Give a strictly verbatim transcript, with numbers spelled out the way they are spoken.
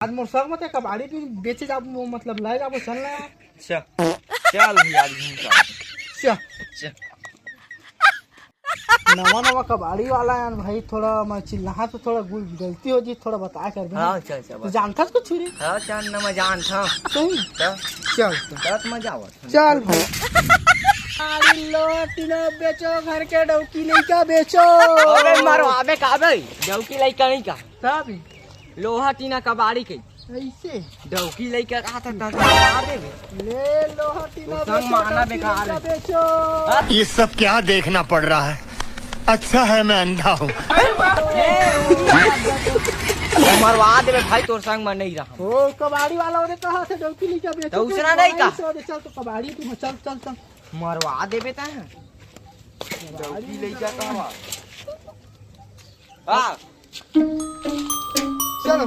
आज मोर संग मते कबाड़ी भी बेचे जाबो, मतलब लाए जाबो, चल ना यार। अच्छा, चल भैया, आज घूम के आओ। चल। चल। नवा नवा कबाड़ी वाला यार भाई, थोड़ा मैं चिल्लाहा तो थोड़ा गुल गलती हो जी, थोड़ा बता कर दे। हाँ, चल, चल, तो बता। जानथस कुछ रे? हाँ, चल ना, मैं जानत हूँ। सही? तो? चल तो। चल, मजा आवत। चल भाई। अरे लो, टीना बेचो, घर के डौकी लइका बेचो। अबे मरवाबे का बे? डौकी लइका नहीं का? तब? लोहा टीना कबाड़ी के। ऐसे? डौकी लइका कहा था, तब मरवा देबे। ले लोहा टीना तो संग बेचो, माना डौकी बेकार लइका है। बेचो। हाँ? ये सब क्या देखना पड़ रहा है? अच्छा है मैं अंधा हूँ। मरवा देबे भाई, तोर संग मैं नहीं रहा। ओ, कबाड़ी वाला ओरे कहा था डौकी लइका बेचो, तो उसना नहीं का? चल तो कबाड़ी तू, चल, चल, चल। मरवा देबे तैं। डौकी लइका कहवा? हाँ। चलो।